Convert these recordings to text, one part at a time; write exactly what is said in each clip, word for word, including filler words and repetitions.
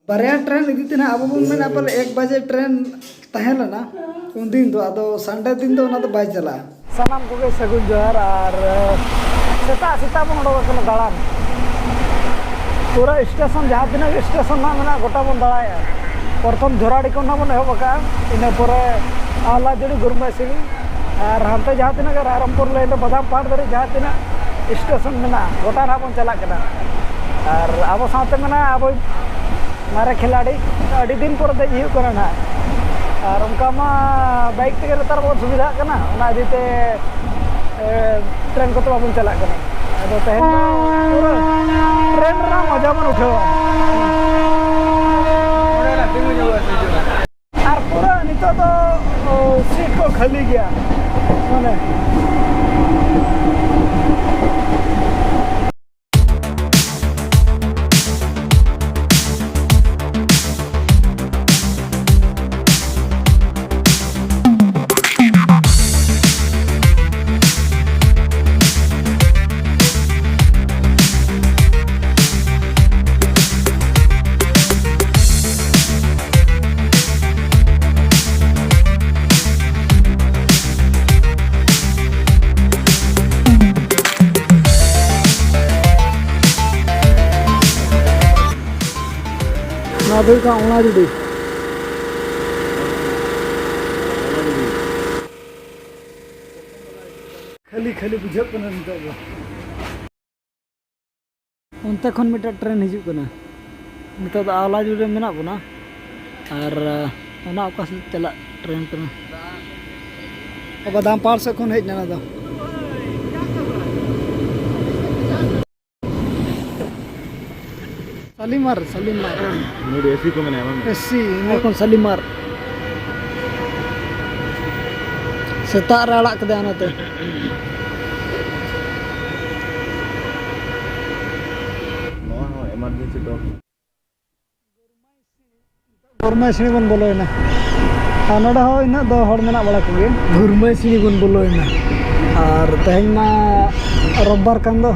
ᱵᱟᱨᱭᱟ ᱴᱨᱮᱱ ᱤᱫᱤ ᱛᱮ ᱱᱟᱦᱟᱜ ᱟᱵᱚ ᱵᱚᱱ ᱢᱮᱱᱟ ᱯᱟᱞᱮ ᱮᱠ ᱵᱟᱡᱮ ᱴᱨᱮᱱ ᱛᱟᱦᱮᱸ ᱞᱮᱱᱟ ᱩᱱᱫᱤᱱ ᱫᱚ, ᱟᱫᱚ ᱥᱟᱱᱰᱮ ᱫᱤᱱ ᱫᱚ ᱚᱱᱟ ᱫᱚ ᱵᱟᱭ ᱪᱟᱞᱟᱜᱼᱟ᱾ ᱥᱟᱱᱟᱢ ᱠᱚᱜᱮ ᱥᱟᱹᱜᱩᱱ ᱡᱚᱦᱟᱨ᱾ ᱟᱨ, ᱮ, ᱥᱮᱛᱟᱜ ᱥᱮᱛᱟᱜ ᱵᱚᱱ ᱚᱰᱚᱠ ᱟᱠᱟᱱᱟ ᱫᱟᱬᱟᱱ᱾ ᱯᱩᱨᱟᱹ ᱥᱴᱮᱥᱚᱱ, ᱡᱟᱦᱟᱸ ᱛᱤᱱᱟᱹᱜ ᱜᱮ ᱥᱴᱮᱥᱚᱱ ᱱᱟᱜ ᱢᱮᱱᱟᱜᱼᱟ, ᱜᱚᱴᱟ ᱵᱚᱱ ᱫᱟᱬᱟᱭᱟ᱾ ᱯᱨᱚᱛᱷᱚᱢ ᱡᱷᱚᱨᱟᱰᱤ ᱠᱷᱚᱱ ᱱᱟᱜ ᱵᱚᱱ ᱮᱦᱚᱵ ᱟᱠᱟᱫᱼᱟ, ᱤᱱᱟᱹ ᱯᱚᱨᱮ ᱟᱞᱟᱡᱩᱲᱤ, ᱜᱩᱨᱢᱟᱭ ᱥᱤᱲᱤ, ᱟᱨ ᱦᱟᱱᱛᱮ ᱡᱟᱦᱟᱸ ᱛᱤᱱᱟᱹᱜ ᱜᱮ ᱨᱟᱭᱨᱚᱝᱯᱩᱨ ᱞᱟᱭᱤᱱ ᱨᱮ ᱵᱟᱫᱟᱢ ᱯᱟᱲ ᱫᱷᱟᱹᱨᱤᱡ ᱡᱟᱦᱟᱸ ᱛᱤᱱᱟᱹᱜ ᱥᱴᱮᱥᱚᱱ ᱢᱮᱱᱟᱜᱼᱟ, ᱜᱚᱴᱟ ᱱᱟᱜ ᱵᱚᱱ ᱪᱟᱞᱟᱜ ᱠᱟᱱᱟ᱾ ᱟᱨ ᱟᱵᱚ ᱥᱟᱶᱛᱮ ᱢᱮᱱᱟᱭᱟ ᱟᱵᱚᱭᱤᱡ ᱢᱟᱨᱮ ᱠᱷᱤᱞᱟᱲᱤ, ᱟᱹᱰᱤ ᱫᱤᱱ ᱯᱚᱨᱮ ᱫᱮᱡ ᱦᱩᱭᱩᱜ ᱠᱟᱱᱟ ᱱᱟᱦᱟᱜ᱾ ᱟᱨ ᱚᱱᱠᱟ ᱢᱟ ᱵᱟᱭᱤᱠ ᱛᱮᱜᱮ ᱱᱮᱛᱟᱨ ᱵᱚᱱ ᱥᱩᱵᱤᱫᱷᱟᱜ ᱠᱟᱱᱟ, ᱚᱱᱟ ᱤᱫᱤ ᱛᱮ, ᱮ, ᱴᱨᱮᱱ ᱠᱚᱛᱮ ᱵᱟᱵᱚᱱ ᱪᱟᱞᱟᱜ ᱠᱟᱱᱟ᱾ ᱟᱫᱚ ᱛᱮᱦᱮᱧ ᱫᱚ ᱯᱩᱨᱟᱹ ᱴᱨᱮᱱ ᱨᱮᱱᱟᱜ ᱢᱚᱡᱟ ᱵᱚᱱ ᱩᱴᱷᱟᱹᱣᱟ᱾ ᱟᱨ ᱯᱩᱨᱟᱹ ᱱᱤᱛᱚᱜ ᱫᱚ, ᱚ, ᱥᱤᱴ ᱠᱚ ᱠᱷᱟᱹᱞᱤ ᱜᱮᱭᱟ, ᱢᱟᱱᱮ᱾ ᱱᱚᱣᱟ ᱫᱚ ᱦᱩᱭᱩᱜ ᱠᱟᱱᱟ ᱚᱱᱟᱡᱩᱰᱤ᱾ ᱠᱷᱟᱹᱞᱤ ᱠᱷᱟᱹᱞᱤ ᱵᱩᱡᱷᱟᱹᱜ ᱠᱟᱱᱟ ᱱᱤᱛᱚᱜ ᱫᱚ᱾ ᱚᱱᱛᱮ ᱠᱷᱚᱱ ᱢᱤᱫᱴᱮᱱ ᱴᱨᱮᱱ ᱦᱤᱡᱩᱜ ᱠᱟᱱᱟ᱾ ᱱᱤᱛᱚᱜ ᱫᱚ ᱟᱣᱞᱟᱡᱩᱲᱤ ᱨᱮ ᱢᱮᱱᱟᱜ ᱵᱚᱱᱟ᱾ ᱟᱨ, ᱟᱸ, ᱚᱱᱟ ᱚᱠᱟ ᱥᱮᱫ ᱪᱟᱞᱟᱜ ᱴᱨᱮᱱ ᱠᱟᱱᱟ? ᱵᱟᱫᱟᱢ ᱯᱟᱲ ᱥᱮᱫ ᱠᱷᱚᱱ ᱦᱮᱡ ᱮᱱᱟ ᱚᱱᱟ ᱫᱚ᱾ ᱥᱟᱞᱤᱢᱟᱨ, ᱥᱟᱞᱤᱢᱟᱨ᱾ ᱱᱩᱭ ᱫᱚ ᱮᱥᱤ ᱠᱚ ᱢᱮᱱᱟᱭᱟ, ᱵᱟᱝ? ᱮᱥᱤ, ᱤᱱᱟᱹ ᱠᱷᱚᱱ ᱥᱟᱞᱤᱢᱟᱨ᱾ ᱥᱮᱛᱟᱜ ᱨᱮ ᱟᱲᱟᱜ ᱠᱮᱫᱟᱭ ᱚᱱᱟᱛᱮ᱾ ᱱᱚᱣᱟ ᱦᱚᱸ ᱮᱢᱟᱨᱡᱮᱱᱥᱤ ᱫᱚ᱾ ᱜᱚᱨᱢᱟᱭ ᱥᱤᱬᱤ ᱵᱚᱱ ᱵᱚᱞᱚᱭᱮᱱᱟ᱾ ᱟᱨ ᱱᱚᱰᱮ ᱦᱚᱸ ᱤᱱᱟᱹᱜ ᱫᱚ ᱦᱚᱲ ᱢᱮᱱᱟᱜ ᱵᱟᱲᱟ ᱠᱚᱜᱮ᱾ ᱜᱚᱨᱢᱟᱭ ᱥᱤᱬᱤ ᱵᱚᱱ ᱵᱚᱞᱚᱭᱮᱱᱟ᱾ ᱟᱨ ᱛᱮᱦᱮᱧ ᱢᱟ ᱨᱳᱵᱵᱟᱨ ᱠᱟᱱ ᱫᱚ,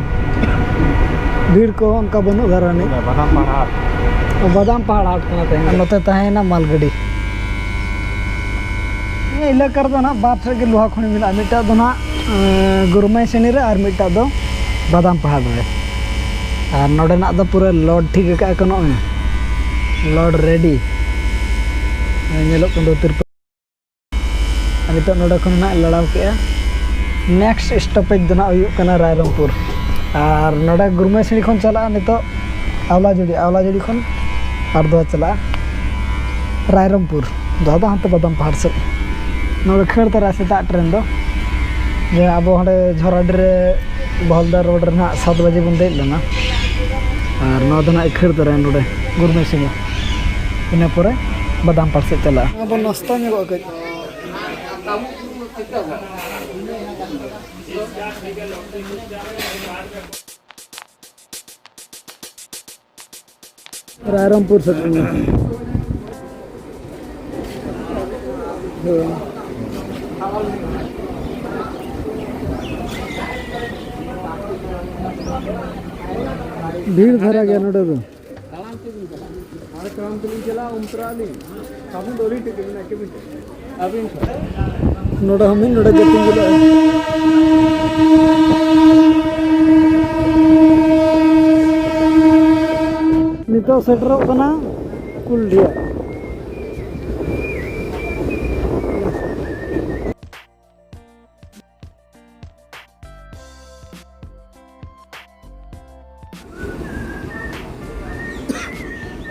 ᱵᱷᱤᱲ ᱠᱚ ᱚᱱᱠᱟ ᱵᱟᱹᱱᱩᱜ ᱫᱷᱟᱨᱟ ᱟᱹᱱᱤᱡ᱾ ᱵᱟᱱᱟᱢ ᱯᱟᱲᱦᱟᱣ᱾ ᱵᱟᱫᱟᱢ ᱯᱟᱦᱟᱲ ᱦᱟᱴ ᱠᱟᱱᱟ ᱛᱮᱦᱮᱧ ᱫᱚ᱾ ᱟᱨ ᱱᱚᱛᱮ ᱛᱟᱦᱮᱸᱭᱮᱱᱟ ᱢᱟᱞᱜᱟᱹᱰᱤ᱾ ᱱᱤᱭᱟᱹ ᱮᱞᱟᱠᱟ ᱨᱮᱫᱚ ᱱᱟᱦᱟᱜ ᱵᱟᱨ ᱴᱷᱮᱡ ᱜᱮ ᱞᱳᱦᱟ ᱠᱷᱚᱱᱤ ᱢᱮᱱᱟᱜᱼᱟ, ᱢᱤᱫᱴᱟᱜ ᱫᱚ ᱱᱟᱦᱟᱜ, ᱮᱸ, ᱜᱩᱨᱢᱟᱭ ᱥᱮᱱᱤ ᱨᱮ ᱟᱨ ᱢᱤᱫᱴᱟᱜ ᱫᱚ ᱵᱟᱫᱟᱢ ᱯᱟᱦᱟᱲ ᱨᱮ᱾ ᱟᱨ ᱱᱚᱰᱮᱱᱟᱜ ᱫᱚ ᱯᱩᱨᱟᱹ ᱞᱳᱰ ᱴᱷᱤᱠ ᱟᱠᱟᱫ ᱠᱚ ᱱᱚᱜᱼᱚᱭ, ᱞᱳᱰ ᱨᱮᱰᱤ᱾ ᱧᱮᱞᱚᱜ ᱠᱟᱱ ᱫᱚ ᱛᱤᱨᱯᱚᱞ᱾ ᱟᱨ ᱱᱤᱛᱚᱜ ᱱᱚᱰᱮ ᱠᱷᱚᱱ ᱱᱟᱦᱟᱜ ᱞᱟᱲᱟᱣ ᱠᱮᱜᱼᱟ᱾ ᱱᱮᱠᱥᱴ ᱥᱴᱚᱯᱮᱡᱽ ᱫᱚ ᱱᱟᱦᱟᱜ ᱦᱩᱭᱩᱜ ᱠᱟᱱᱟ ᱨᱟᱭᱨᱚᱝᱯᱩᱨ᱾ ᱟᱨ ᱱᱚᱰᱮ ᱜᱩᱨᱢᱟᱹᱭᱥᱤᱲᱤ ᱠᱷᱚᱱ ᱪᱟᱞᱟᱜᱼᱟ ᱱᱤᱛᱚᱜ ᱟᱣᱞᱟᱡᱩᱲᱤ, ᱟᱣᱞᱟᱡᱩᱲᱤ ᱠᱷᱚᱱ ᱟᱨ ᱫᱚ ᱪᱟᱞᱟᱜᱼᱟ ᱨᱟᱭᱨᱚᱝᱯᱩᱨ, ᱫᱚ ᱟᱫᱚ ᱦᱟᱱᱛᱮ ᱵᱟᱫᱟᱢ ᱯᱟᱦᱟᱲ ᱥᱮᱫ᱾ ᱱᱚᱰᱮ ᱠᱷᱟᱹᱲ ᱛᱚᱨᱟ ᱥᱮᱛᱟᱜ ᱴᱨᱮᱱ ᱫᱚ, ᱡᱮ ᱟᱵᱚ ᱦᱟᱸᱰᱮ ᱡᱷᱚᱨᱟᱰᱤ ᱨᱮ ᱵᱚᱦᱚᱞᱫᱟ ᱨᱳᱰ ᱨᱮ ᱱᱟᱦᱟᱜ ᱥᱟᱛ ᱵᱟᱡᱮ ᱵᱚᱱ ᱫᱮᱡ ᱞᱮᱱᱟ᱾ ᱟᱨ ᱱᱚᱣᱟ ᱫᱚ ᱱᱟᱦᱟᱜ ᱠᱷᱟᱹᱲ ᱛᱚᱨᱟ ᱱᱚᱰᱮ ᱜᱩᱨᱢᱟᱹᱭᱥᱤᱲᱤ, ᱤᱱᱟᱹ ᱯᱚᱨᱮ ᱵᱟᱫᱟᱢ ᱯᱟᱦᱟᱲ ᱥᱮᱫ ᱪᱟᱞᱟᱜᱼᱟ᱾ ᱟᱵᱚ ᱱᱟᱥᱛᱟ ᱧᱚᱜᱚᱜᱼᱟ ᱠᱟᱹᱡ᱾ ᱨᱟᱭᱨᱚᱝᱯᱩᱨ ᱥᱮᱴᱮᱨ ᱮᱱᱟ᱾ ᱵᱷᱤᱲ ᱫᱷᱟᱨᱟ ᱜᱮᱭᱟ ᱱᱚᱰᱮ ᱫᱚ᱾ ᱛᱟᱲᱟᱢ ᱛᱮᱞᱤᱧ ᱪᱟᱞᱟᱜᱼᱟ, ᱩᱱ ᱛᱚᱨᱟ ᱟᱹᱞᱤᱧ᱾ ᱟᱹᱵᱤᱱ ᱫᱚ ᱟᱹᱞᱤᱧ ᱴᱷᱮᱱ ᱜᱮ ᱢᱮᱱᱟᱜ ᱠᱤᱱ ᱴᱷᱮᱱ᱾ ᱟᱹᱵᱤᱱ ᱴᱷᱮᱱ᱾ ᱱᱚᱰᱮ ᱦᱚᱸ ᱢᱤᱫ ᱱᱚᱰᱮ ᱜᱮ ᱛᱤᱸᱜᱩ ᱞᱟᱜᱼᱟ᱾ ᱱᱤᱛᱚᱜ ᱥᱮᱴᱮᱨᱚᱜ ᱠᱟᱱᱟ ᱠᱩᱞᱰᱤᱦᱟ᱾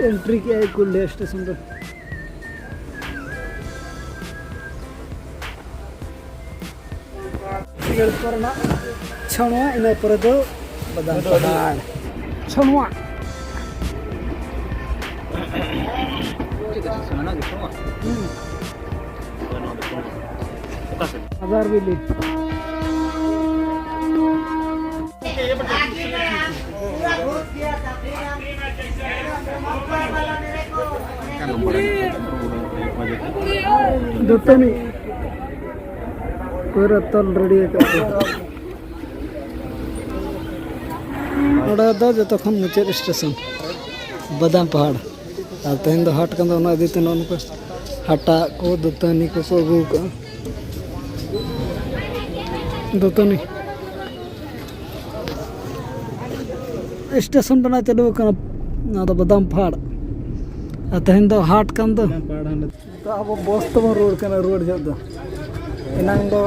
ᱮᱱᱴᱨᱤ ᱠᱮᱜᱼᱟᱭ ᱠᱩᱞᱰᱤᱦᱟ ᱥᱴᱮᱥᱚᱱ ᱨᱮ᱾ ᱨᱮᱞ ᱠᱚᱨᱮᱱᱟᱜ ᱪᱷᱟᱹᱱᱣᱟ, ᱤᱱᱟᱹ ᱯᱚᱨᱮ ᱫᱚ ᱵᱟᱫᱟᱢ ᱯᱟᱦᱟᱲ᱾ ᱪᱷᱟᱹᱱᱣᱟ᱾ ᱦᱩᱸ᱾ ᱟᱫᱟᱨ ᱵᱤᱞᱤ᱾ ᱫᱟᱹᱛᱟᱹᱱᱤ᱾ ᱯᱩᱨᱟᱹ ᱛᱚᱞ ᱨᱮᱰᱤ ᱟᱠᱟᱫ ᱠᱚ᱾ ᱱᱚᱰᱮ ᱫᱚ ᱡᱚᱛᱚ ᱠᱷᱚᱱ ᱢᱩᱪᱟᱹᱫ ᱥᱴᱮᱥᱚᱱ, ᱵᱟᱫᱟᱢ ᱯᱟᱦᱟᱲ᱾ ᱟᱨ ᱛᱮᱦᱮᱧ ᱫᱚ ᱦᱟᱴ ᱠᱟᱱ ᱫᱚ, ᱚᱱᱟ ᱤᱫᱤ ᱛᱮ ᱱᱚᱜᱼᱚ ᱱᱚᱝᱠᱟ ᱦᱟᱴᱟᱜ ᱠᱚ, ᱫᱟᱹᱛᱟᱹᱱᱤ ᱠᱚᱠᱚ ᱟᱹᱜᱩ ᱟᱠᱟᱫᱼᱟ᱾ ᱫᱟᱹᱛᱟᱹᱱᱤ᱾ ᱥᱴᱮᱥᱚᱱ ᱵᱮᱱᱟᱣ ᱪᱟᱹᱞᱩ ᱟᱠᱟᱱᱟ, ᱱᱚᱣᱟ ᱫᱚ ᱵᱟᱫᱟᱢ ᱯᱟᱦᱟᱲ᱾ ᱟᱨ ᱛᱮᱦᱮᱧ ᱫᱚ ᱦᱟᱴ ᱠᱟᱱ ᱫᱚ᱾ ᱱᱤᱛᱚᱜ ᱟᱵᱚ ᱵᱚᱥ ᱛᱮᱵᱚᱱ ᱨᱩᱣᱟᱹᱲ ᱠᱟᱱᱟ, ᱨᱩᱣᱟᱹᱲ ᱡᱚᱦᱚᱜ ᱫᱚ᱾ ᱮᱱᱟᱝ ᱫᱚ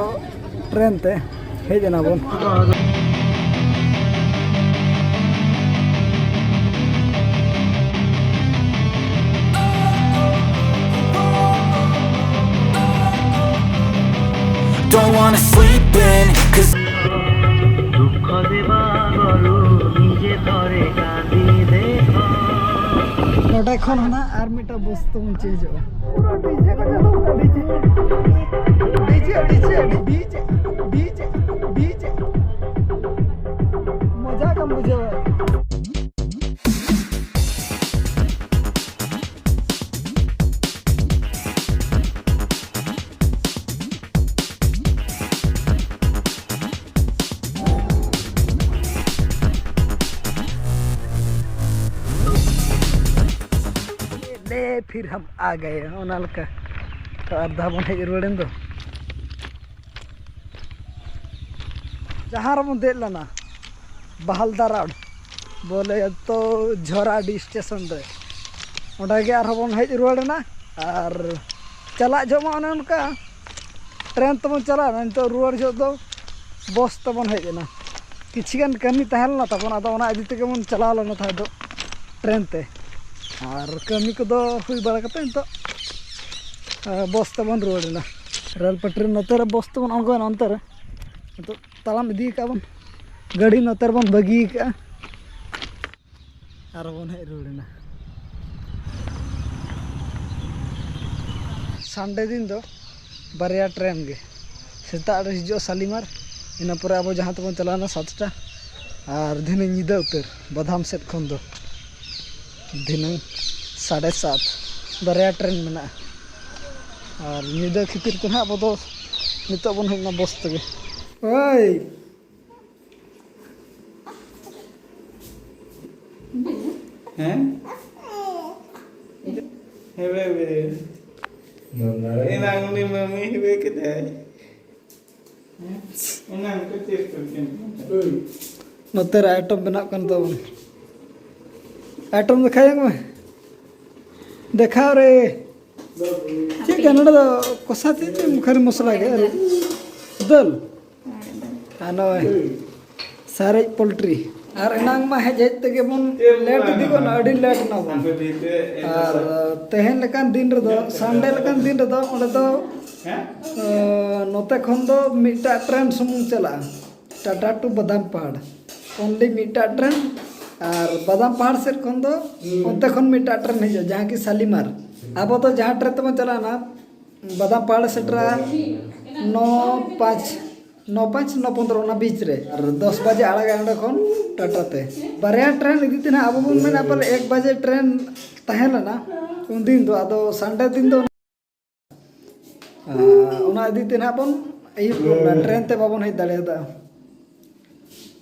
ᱴᱨᱮᱱ ᱛᱮ ᱦᱮᱡ ᱮᱱᱟ ᱵᱚᱱ᱾ Don't wanna sleep in, cause ᱱᱚᱰᱮ ᱠᱷᱚᱱ ᱦᱟᱱᱟ ᱟᱨ ᱢᱤᱫᱴᱟᱝ ᱵᱚᱥ ᱛᱮᱵᱚᱱ ᱪᱮᱧᱡᱚᱜᱼᱟ᱾ ᱯᱩᱨᱟᱹ ᱰᱤᱡᱮ ᱠᱚ ᱪᱟᱹᱞᱩ ᱠᱟᱜᱼᱟ, DJ. DJ, DJ, DJ, DJ, DJ. ᱢᱚᱡᱟ ᱜᱮᱢ ᱵᱩᱡᱷᱟᱹᱣᱟ᱾ ᱞᱮ ᱯᱷᱤᱨ ᱦᱟᱢ ᱟ ᱜᱟᱭᱮ, ᱚᱱᱟ ᱞᱮᱠᱟ᱾ ᱛᱚ, ᱟᱨ ᱫᱷᱟᱣ ᱵᱚᱱ ᱦᱮᱡ ᱨᱩᱣᱟᱹᱲᱮᱱ ᱫᱚ᱾ ᱡᱟᱦᱟᱸ ᱨᱮᱵᱚᱱ ᱫᱮᱡ ᱞᱮᱱᱟ, ᱵᱟᱦᱟᱞᱫᱟ ᱨᱳᱰ, ᱵᱚᱞᱮ ᱛᱚ ᱡᱷᱚᱨᱟᱰᱤ ᱥᱴᱮᱥᱚᱱ ᱨᱮ, ᱚᱸᱰᱮ ᱜᱮ ᱟᱨᱦᱚᱸ ᱵᱚᱱ ᱦᱮᱡ ᱨᱩᱣᱟᱹᱲ ᱮᱱᱟ᱾ ᱟᱨ ᱪᱟᱞᱟᱜ ᱡᱚᱦᱚᱜ ᱢᱟ ᱚᱱᱮ ᱚᱱᱠᱟ ᱴᱨᱮᱱ ᱛᱮᱵᱚᱱ ᱪᱟᱞᱟᱣ ᱮᱱᱟ, ᱱᱤᱛᱚᱜ ᱨᱩᱣᱟᱹᱲ ᱡᱚᱦᱚᱜ ᱫᱚ ᱵᱚᱥ ᱛᱮᱵᱚᱱ ᱦᱮᱡ ᱮᱱᱟ᱾ ᱠᱤᱪᱷᱤ ᱜᱟᱱ ᱠᱟᱹᱢᱤ ᱛᱟᱦᱮᱸ ᱞᱮᱱᱟ ᱛᱟᱵᱚᱱ, ᱟᱫᱚ ᱚᱱᱟ ᱤᱫᱤ ᱛᱮᱜᱮ ᱵᱚᱱ ᱪᱟᱞᱟᱣ ᱞᱮᱱᱟ ᱛᱟᱦᱮᱸ ᱫᱚ ᱴᱨᱮᱱ ᱛᱮ᱾ ᱟᱨ ᱠᱟᱹᱢᱤ ᱠᱚᱫᱚ ᱦᱩᱭ ᱵᱟᱲᱟ ᱠᱟᱛᱮ ᱱᱤᱛᱚᱜ, ᱟ, ᱵᱚᱥ ᱛᱮᱵᱚᱱ ᱨᱩᱣᱟᱹᱲ ᱮᱱᱟ᱾ ᱨᱮᱞ ᱯᱟᱴᱨᱤ ᱱᱚᱛᱮ ᱨᱮ ᱵᱚᱥ ᱛᱮᱵᱚᱱ ᱟᱬᱜᱚᱭᱮᱱᱟ, ᱚᱱᱛᱮ ᱨᱮ ᱱᱤᱛᱚᱜ ᱛᱟᱲᱟᱢ ᱤᱫᱤ ᱠᱟᱜᱼᱟ ᱵᱚᱱ, ᱜᱟᱹᱰᱤ ᱱᱚᱛᱮ ᱨᱮᱵᱚᱱ ᱵᱟᱹᱜᱤ ᱠᱟᱜᱼᱟ᱾ ᱟᱨ ᱵᱚᱱ ᱦᱮᱡ ᱨᱩᱣᱟᱹᱲ ᱮᱱᱟ᱾ ᱥᱟᱱᱰᱮ ᱫᱤᱱ ᱫᱚ ᱵᱟᱨᱭᱟ ᱴᱨᱮᱱ ᱜᱮ, ᱥᱮᱛᱟᱜ ᱨᱮ ᱦᱤᱡᱩᱜᱼᱟ ᱥᱟᱞᱤᱢᱟᱨ, ᱤᱱᱟᱹ ᱯᱚᱨᱮ ᱟᱵᱚ ᱡᱟᱦᱟᱸ ᱛᱮᱵᱚᱱ ᱪᱟᱞᱟᱣᱱᱟ ᱥᱟᱛᱴᱟ, ᱟᱨ ᱫᱷᱤᱱᱟᱹᱝ ᱧᱤᱫᱟᱹ ᱩᱛᱟᱹᱨ ᱵᱟᱫᱷᱟᱢ ᱥᱮᱫ ᱠᱷᱚᱱ ᱫᱚ ᱫᱷᱤᱱᱟᱹᱝ ᱥᱟᱲᱮ ᱥᱟᱛ, ᱵᱟᱨᱭᱟ ᱴᱨᱮᱱ ᱢᱮᱱᱟᱜᱼᱟ᱾ ᱟᱨ ᱧᱤᱫᱟᱹ ᱠᱷᱟᱹᱛᱤᱨ ᱛᱮ ᱱᱟᱦᱟᱜ ᱟᱵᱚ ᱫᱚ ᱱᱤᱛᱚᱜ ᱵᱚᱱ ᱦᱮᱡ ᱮᱱᱟ ᱵᱚᱥ ᱛᱮᱜᱮ᱾ ᱳᱭ! ᱦᱮᱸ? ᱦᱮᱵᱮ ᱵᱮ᱾ ᱱᱚᱣᱟ ᱮᱱᱟᱝ ᱩᱱᱤ ᱢᱟᱹᱢᱤ ᱦᱮᱵᱮ ᱠᱮᱫᱟᱭ᱾ ᱦᱮᱸ? ᱮᱱᱟᱝ ᱠᱚ ᱪᱮᱫ ᱠᱚ ᱠᱮᱱ? ᱱᱚᱛᱮ ᱨᱮ ᱟᱭᱴᱚᱢ ᱵᱮᱱᱟᱜ ᱠᱟᱱ ᱛᱟᱵᱚᱱ᱾ ᱟᱭᱴᱚᱢ ᱫᱮᱠᱷᱟᱣ ᱧᱚᱜ ᱢᱮ᱾ ᱫᱮᱠᱷᱟᱣ ᱨᱮ᱾ ᱪᱮᱫ ᱠᱟᱱᱟ ᱱᱚᱰᱮ ᱫᱚ? ᱠᱚᱥᱟ ᱪᱮᱫ ᱪᱮᱫ ᱠᱷᱟᱹᱞᱤ ᱢᱚᱥᱞᱟ ᱜᱮ ᱟᱨ ᱫᱟᱹᱞ᱾ ᱟᱨ ᱱᱚᱜᱼᱚᱭ ᱥᱟᱨᱮᱡ ᱯᱳᱞᱴᱨᱤ᱾ ᱟᱨ ᱮᱱᱟᱝ ᱢᱟ ᱦᱮᱡ ᱦᱮᱡ ᱛᱮᱜᱮ ᱵᱚᱱ ᱞᱮᱴ ᱤᱫᱤ ᱜᱚᱫ ᱱᱟ, ᱟᱹᱰᱤ ᱞᱮᱴ ᱱᱟᱵᱚᱱ᱾ ᱟᱨ ᱛᱮᱦᱮᱧ ᱞᱮᱠᱟᱱ ᱫᱤᱱ ᱨᱮᱫᱚ, ᱥᱟᱱᱰᱮ ᱞᱮᱠᱟᱱ ᱫᱤᱱ ᱨᱮᱫᱚ ᱚᱸᱰᱮ ᱫᱚ, ᱮ, ᱱᱚᱛᱮ ᱠᱷᱚᱱ ᱫᱚ ᱢᱤᱫᱴᱟᱜ ᱴᱨᱮᱱ ᱥᱩᱢᱩᱝ ᱪᱟᱞᱟᱜᱼᱟ, ᱴᱟᱴᱟ ᱴᱩ ᱵᱟᱫᱟᱢ ᱯᱟᱦᱟᱲ᱾ ᱚᱱᱞᱤ ᱢᱤᱫᱴᱟᱜ ᱴᱨᱮᱱ᱾ ᱟᱨ ᱵᱟᱫᱟᱢ ᱯᱟᱦᱟᱲ ᱥᱮᱫ ᱠᱷᱚᱱ ᱫᱚ ᱚᱱᱛᱮ ᱠᱷᱚᱱ ᱢᱤᱫᱴᱟᱜ ᱴᱨᱮᱱ ᱦᱤᱡᱩᱜᱼᱟ, ᱡᱟᱦᱟᱸ ᱠᱤ ᱥᱟᱞᱤᱢᱟᱨ᱾ ᱟᱵᱚ ᱫᱚ ᱡᱟᱦᱟᱸ ᱴᱨᱮᱱ ᱛᱮᱵᱚᱱ ᱪᱟᱞᱟᱜᱼᱟ, ᱚᱱᱟ ᱵᱟᱫᱟᱢ ᱯᱟᱦᱟᱲ ᱥᱮᱴᱮᱨᱟ ᱱᱚ ᱯᱟᱸᱪ, ᱱᱚ ᱯᱟᱸᱪ, ᱱᱚ ᱯᱚᱱᱫᱽᱨᱚ, ᱚᱱᱟ ᱵᱤᱪ ᱨᱮ᱾ ᱟᱨ ᱫᱚᱥ ᱵᱟᱡᱮ ᱟᱲᱟᱜᱟ ᱚᱸᱰᱮ ᱠᱷᱚᱱ ᱴᱟᱴᱟ ᱛᱮ᱾ ᱵᱟᱨᱭᱟ ᱴᱨᱮᱱ ᱤᱫᱤ ᱛᱮ ᱱᱟᱦᱟᱜ ᱟᱵᱚ ᱵᱚᱱ ᱢᱮᱱᱟ ᱯᱟᱞᱮ ᱮᱠ ᱵᱟᱡᱮ ᱴᱨᱮᱱ ᱛᱟᱦᱮᱸ ᱞᱮᱱᱟ ᱩᱱᱫᱤᱱ ᱫᱚ, ᱟᱫᱚ ᱥᱟᱱᱰᱮ ᱫᱤᱱ ᱫᱚ ᱟᱨ ᱚᱱᱟ ᱤᱫᱤ ᱛᱮ ᱱᱟᱦᱟᱜ ᱵᱚᱱ ᱟᱹᱭᱩᱵ ᱜᱚᱫ ᱱᱟ, ᱴᱨᱮᱱ ᱛᱮ ᱵᱟᱵᱚᱱ ᱦᱮᱡ ᱫᱟᱲᱮᱭᱟᱫᱟ᱾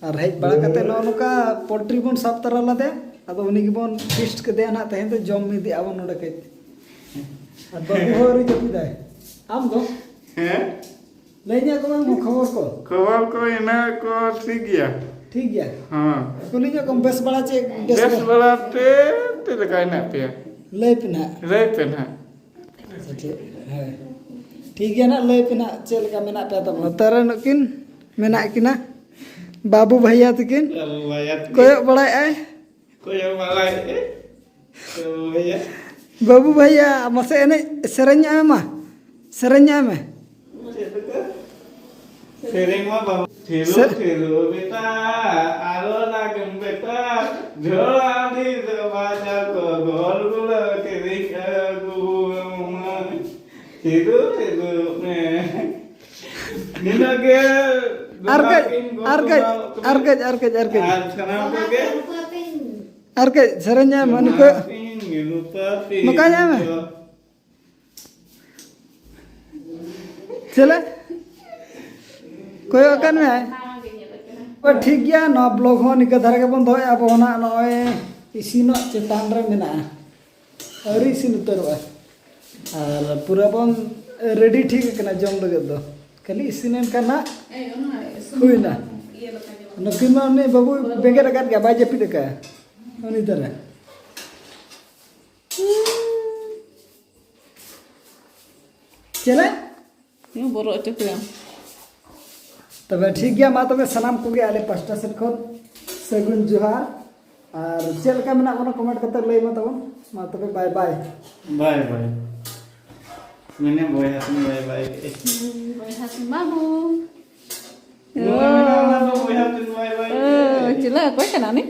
ᱟᱨ ᱦᱮᱡ ᱵᱟᱲᱟ ᱠᱟᱛᱮ ᱱᱚᱜᱼᱚ ᱱᱚᱝᱠᱟ ᱯᱳᱞᱴᱨᱤ ᱵᱚᱱ ᱥᱟᱵ ᱛᱟᱨᱟ ᱞᱮᱫᱮ, ᱟᱫᱚ ᱩᱱᱤ ᱜᱮᱵᱚᱱ ᱯᱷᱤᱥᱴ ᱠᱮᱫᱮᱭᱟ ᱱᱟᱦᱟᱜ ᱛᱮᱦᱮᱧ ᱫᱚ, ᱡᱚᱢ ᱤᱫᱤᱜ ᱟᱵᱚᱱ ᱱᱚᱰᱮ ᱠᱟᱹᱡ᱾ ᱟᱨ ᱵᱟᱹᱵᱩ ᱦᱚᱸ ᱟᱹᱣᱨᱤ ᱡᱟᱹᱯᱤᱫᱟᱭ᱾ ᱟᱢ ᱫᱚ? ᱦᱮᱸ? ᱞᱟᱹᱭ ᱧᱚᱜ ᱠᱚᱢᱮ ᱠᱷᱚᱵᱚᱨ ᱠᱚ᱾ ᱠᱷᱚᱵᱚᱨ ᱠᱚ ᱤᱱᱟᱹ ᱠᱚ ᱴᱷᱤᱠ ᱜᱮᱭᱟ᱾ ᱴᱷᱤᱠ ᱜᱮᱭᱟ? ᱦᱮᱸ᱾ ᱠᱩᱞᱤ ᱧᱚᱜ ᱠᱚᱢ, ᱵᱮᱥ ᱵᱟᱲᱟ ᱪᱮ ᱵᱮᱥ ᱵᱮᱥ ᱵᱟᱲᱟ? ᱵᱟᱲᱟ ᱛᱮ ᱪᱮᱫ ᱞᱮᱠᱟ ᱦᱮᱱᱟᱜ ᱯᱮᱭᱟ? ᱞᱟᱹᱭ ᱯᱮ ᱱᱟᱦᱟᱜ᱾ ᱞᱟᱹᱭ ᱯᱮ ᱱᱟᱦᱟᱜ᱾ ᱟᱪᱪᱷᱟ, ᱴᱷᱤᱠ, ᱦᱳᱭ᱾ ᱴᱷᱤᱠ ᱜᱮᱭᱟ ᱱᱟᱦᱟᱜ, ᱞᱟᱹᱭ ᱯᱮ ᱱᱟᱦᱟᱜ ᱪᱮᱫ ᱞᱮᱠᱟ ᱢᱮᱱᱟᱜ ᱯᱮᱭᱟ ᱛᱟᱵᱚᱱ᱾ ᱱᱚᱛᱮ ᱨᱮ ᱱᱩᱠᱤᱱ ᱢᱮᱱᱟᱜ ᱠᱤᱱᱟ, ᱵᱟᱹᱵᱩ ᱵᱷᱟᱭᱟ ᱛᱟᱹᱠᱤᱱ᱾ ᱵᱟᱹᱵᱩ ᱵᱷᱟᱭᱟ ᱛᱟᱹᱠᱤᱱ᱾ ᱠᱚᱭᱚᱜ ᱵᱟᱲᱟᱭᱮᱫ ᱟᱭ᱾ ᱠᱚᱭᱚᱜ ᱵᱟᱲᱟᱭᱮᱫ ᱟᱭ᱾ ᱵᱟᱹᱵᱩ ᱵᱷᱟᱭᱟ᱾ ᱵᱟᱹᱵᱩ ᱵᱷᱟᱭᱟ, ᱢᱟᱥᱮ ᱮᱱᱮᱡ ᱥᱮᱨᱮᱧ ᱧᱚᱜ ᱢᱮ ᱢᱟ᱾ ᱥᱮᱨᱮᱧ ᱧᱚᱜ ᱢᱮ᱾ ᱪᱮᱫ ᱞᱮᱠᱟ? ᱥᱮᱨᱮᱧ ᱢᱟ ᱵᱟᱵᱟ᱾ ᱴᱷᱤᱨᱩ ᱥᱮ- ᱴᱷᱤᱨᱩ ᱵᱮᱴᱟ, ᱟᱨᱚ ᱞᱟᱜᱽᱢ ᱵᱮᱴᱟ, ᱡᱷᱚᱲᱟ ᱰᱷᱤᱨ ᱵᱟᱡᱟᱨ ᱠᱚ ᱜᱚᱞ ᱜᱩᱞᱟᱹ ᱠᱤᱨᱤᱧ ᱟᱹᱜᱩ ᱟᱢᱟᱹᱧ᱾ ᱴᱷᱤᱨᱩ ᱴᱷᱤᱨᱩ ᱢᱮ᱾ ᱱᱤᱱᱟᱹᱜ ᱜᱮ ᱟᱨ ᱠᱟᱹᱡ, ᱵᱚᱸᱜᱟ ᱠᱤᱱ ᱟᱨ ᱠᱟᱹᱡ, ᱜᱚᱛᱚ ᱟᱨ ᱠᱟᱹᱡ, ᱟᱨ ᱠᱟᱹᱡ, ᱟᱨ ᱠᱟᱹᱡ᱾ ᱟᱨ ᱥᱟᱱᱟᱢ ᱠᱚᱜᱮ ᱟᱨ ᱠᱟᱹᱡ ᱥᱮᱨᱮᱧ ᱧᱟᱢ ᱢᱟ ᱱᱩᱠᱩ᱾ ᱵᱚᱸᱜᱟ ᱠᱤᱱ ᱜᱚᱛᱚ ᱠᱤᱱ ᱱᱚᱝᱠᱟ ᱧᱟᱢ ᱢᱮ᱾ ᱫᱚ᱾ ᱪᱮᱞᱮ? ᱠᱚᱭᱚᱜ ᱟᱠᱟᱫ ᱢᱮ᱾ ᱚ, ᱴᱷᱤᱠ ᱜᱮᱭᱟ, ᱱᱚᱣᱟ ᱵᱞᱚᱜ ᱦᱚᱸ ᱱᱤᱝᱠᱟᱹ ᱫᱷᱟᱨᱟ ᱜᱮᱵᱚᱱ ᱫᱚᱦᱚᱭᱟ᱾ ᱟᱵᱚ ᱦᱚᱸ ᱱᱟᱜ ᱱᱚᱜᱼᱚᱭ ᱤᱥᱤᱱᱚᱜ ᱪᱮᱛᱟᱱ ᱨᱮ ᱢᱮᱱᱟᱜᱼᱟ᱾ ᱟᱹᱣᱨᱤ ᱤᱥᱤᱱ ᱩᱛᱟᱹᱨᱚᱜᱼᱟ᱾ ᱟᱨ ᱯᱩᱨᱟᱹ ᱵᱚᱱ ᱨᱮᱰᱤ ᱴᱷᱤᱠ ᱟᱠᱟᱱᱟ ᱡᱚᱢ ᱞᱟᱹᱜᱤᱫ ᱫᱚ᱾ ᱠᱷᱟᱹᱞᱤ ᱤᱥᱤᱱ ᱮᱱ ᱠᱷᱟᱱ ᱱᱟᱜ ᱮᱭ, ᱚᱱᱟ ᱤᱥᱤᱱ ᱦᱩᱭᱱᱟ᱾ ᱤᱭᱟᱹ ᱞᱮᱠᱟ ᱧᱮᱞᱚᱜ ᱱᱩᱠᱤᱱ ᱢᱟ ᱩᱱᱤ ᱵᱟᱹᱵᱩ ᱵᱮᱸᱜᱮᱫ ᱟᱠᱟᱫ ᱜᱮᱭᱟ, ᱵᱟᱭ ᱡᱟᱹᱯᱤᱫ ᱟᱠᱟᱫᱼᱟ᱾ ᱩᱱᱤ ᱫᱟᱨᱟ᱾ ᱪᱮᱞᱮ? ᱤᱧ ᱵᱚᱨᱚ ᱦᱚᱪᱚ ᱠᱮᱫᱟᱢ᱾ ᱛᱚᱵᱮ ᱴᱷᱤᱠ ᱜᱮᱭᱟ, ᱢᱟ ᱛᱚᱵᱮ ᱥᱟᱱᱟᱢ ᱠᱚᱜᱮ ᱟᱞᱮ ᱯᱟᱥᱴᱟ ᱥᱮᱫ ᱠᱷᱚᱱ ᱥᱟᱹᱜᱩᱱ ᱡᱚᱦᱟᱨ᱾ ᱟᱨ ᱪᱮᱫ ᱞᱮᱠᱟ ᱢᱮᱱᱟᱜ ᱵᱚᱱᱟ comment ᱠᱟᱛᱮ ᱞᱟᱹᱭ ᱢᱟ ᱛᱟᱵᱚᱱ᱾ ᱢᱟ ᱛᱚᱵᱮ bye bye᱾ Bye bye᱾ ᱢᱮᱱᱮ ᱵᱚᱭᱦᱟ ᱛᱤᱧ bye bye ᱠᱮᱫ᱾ ᱦᱩᱸ, ᱵᱚᱭᱦᱟ ᱛᱤᱧ ᱵᱟᱹᱵᱩ᱾ ᱵᱚᱭᱦᱟ ᱢᱮᱱᱟᱜ ᱚᱱᱟ ᱫᱚ ᱵᱚᱭᱦᱟ ᱛᱤᱧ bye bye ᱚ, ᱠᱮᱫ᱾ ᱪᱮᱞᱮ ᱚᱠᱚᱭ ᱠᱟᱱᱟ ᱩᱱᱤ?